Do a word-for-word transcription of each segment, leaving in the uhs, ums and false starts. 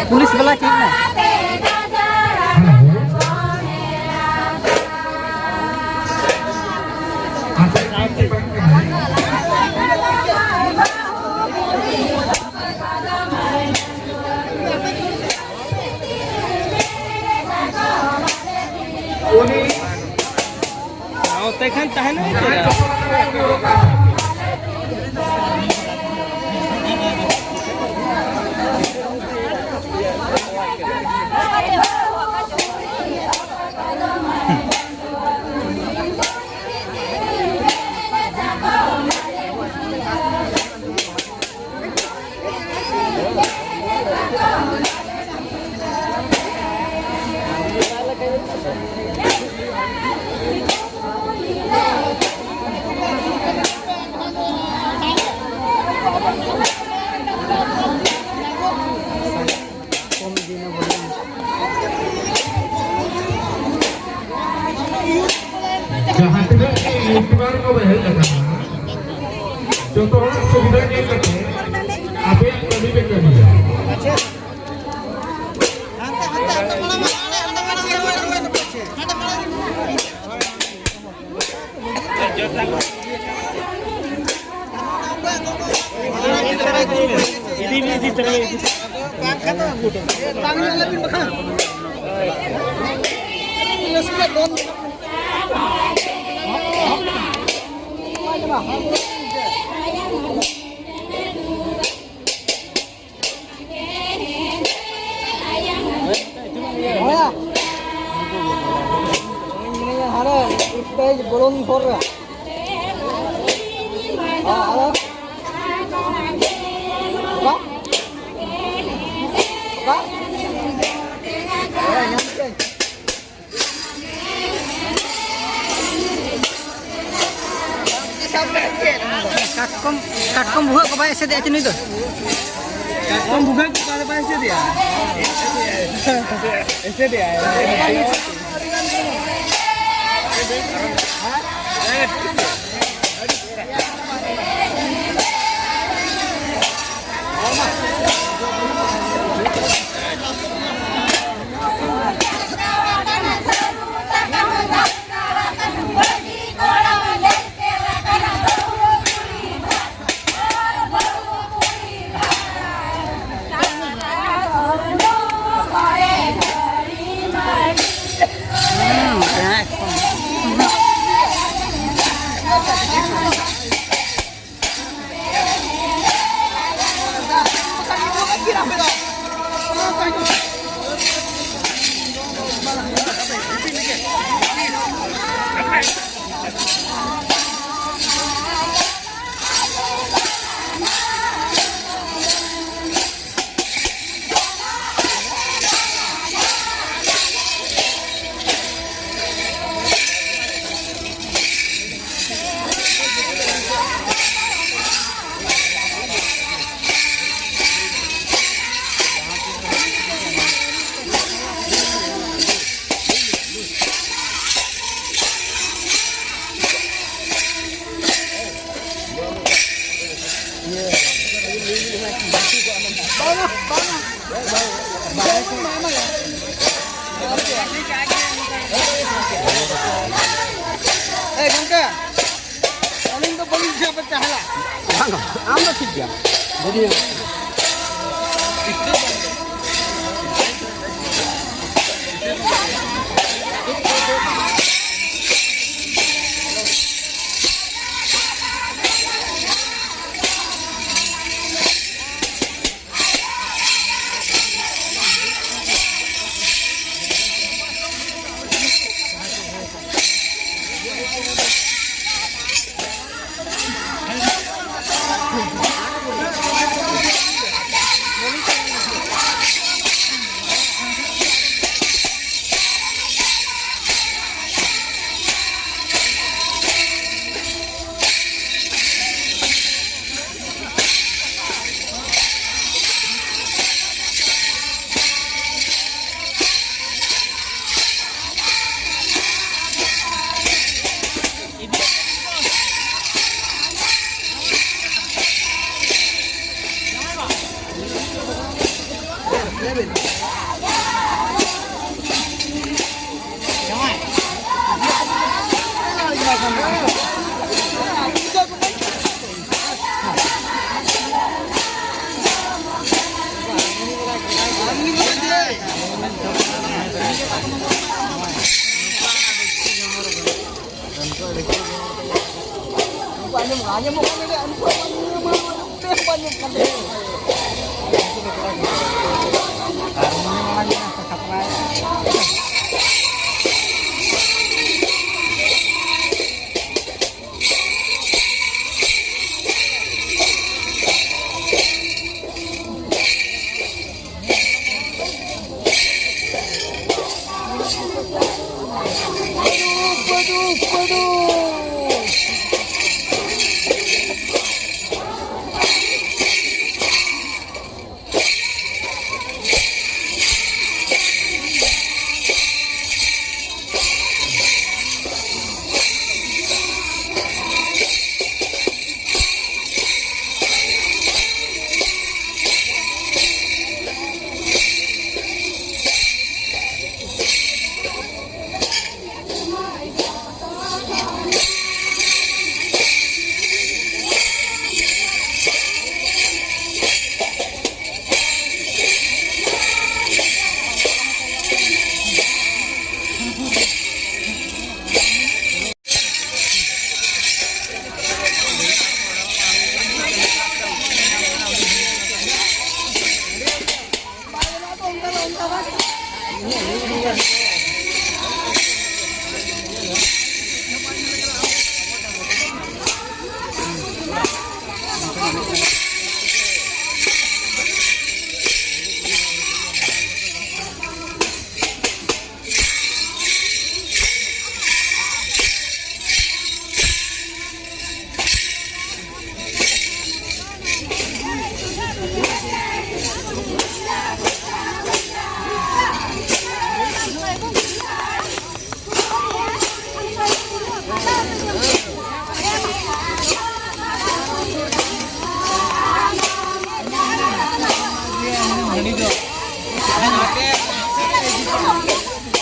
Police ᱵᱟᱞᱟ ᱪᱮᱫ ᱱᱟ? ᱩᱱᱤ ᱥᱟᱶᱛᱮ ᱠᱷᱟᱱ ᱛᱟᱦᱮᱱᱟ ᱪᱮᱫᱟᱜ? ᱡᱟᱦᱟᱸ ᱛᱤᱱᱟᱹᱜ ᱜᱮ ᱤᱭᱩᱴᱩᱵᱟᱨ ᱠᱚ ᱦᱮᱡ ᱟᱠᱟᱱᱟ, ᱡᱚᱛᱚ ᱦᱚᱲᱟᱜ ᱥᱩᱵᱤᱫᱷᱟ ᱧᱮᱞ ᱠᱟᱛᱮ ᱟᱯᱮᱭᱟᱜ ᱠᱟᱹᱢᱤ ᱯᱮ ᱠᱟᱹᱢᱤᱭᱟ᱾ ᱦᱟᱱᱮ ᱥᱴᱮᱡᱽ ᱵᱚᱞᱚᱱ ᱦᱚᱨ ᱨᱮ᱾ ᱦᱮᱸ, ᱦᱮᱞᱳ᱾ ᱚᱠᱟ? ᱚᱠᱟ? ᱦᱮᱸ, ᱧᱟᱢ ᱠᱮᱫᱟᱹᱧ᱾ ᱠᱟᱴᱠᱚᱢ, ᱠᱟᱴᱠᱚᱢ ᱵᱷᱩᱜᱟᱹᱜ ᱠᱚ ᱵᱟᱭ ᱮᱥᱮᱫᱮᱜᱼᱟ ᱪᱮ ᱱᱩᱭ ᱫᱚ? तुम गूगल के बारे में ऐसे दिया। ऐसे दिया है। ᱮ ᱜᱚᱝᱠᱮ, ᱟᱹᱞᱤᱧ ᱫᱚ ᱵᱟᱹᱞᱤᱧ ᱵᱩᱡᱷᱟᱹᱣ ᱯᱮ ᱪᱟᱦᱞᱟ᱾ ᱵᱟᱝ, ᱟᱢ ᱫᱚ ᱴᱷᱤᱠ ᱜᱮᱭᱟ᱾ ᱵᱩᱡᱷᱟᱹᱣ᱾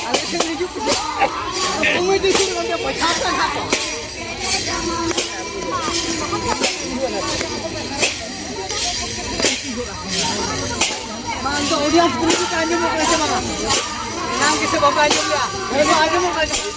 ᱟᱞᱮ ᱥᱮᱫ ᱦᱤᱡᱩᱜ ᱯᱮ᱾ ᱥᱚᱢᱚᱭ ᱫᱚ ᱦᱤᱡᱩᱜ ᱠᱟᱱ ᱜᱮᱭᱟ, ᱯᱚᱭᱥᱟ ᱠᱚ ᱮᱢᱟ ᱠᱚ᱾ ᱵᱟᱝ, ᱫᱚ audience ᱠᱚ ᱞᱟᱹᱜᱤᱫ ᱟᱸᱡᱚᱢᱚᱜ ᱠᱟᱱᱟ ᱥᱮ ᱵᱟᱝᱟ? ᱮᱱᱟᱝ ᱜᱮᱥᱮ ᱵᱟᱯᱮ ᱟᱸᱡᱚᱢ ᱞᱮᱜᱼᱟ? ᱱᱤᱛᱚᱜ ᱟᱸᱡᱚᱢᱚᱜ ᱠᱟᱱᱟ ᱥᱮ ᱵᱟᱝ?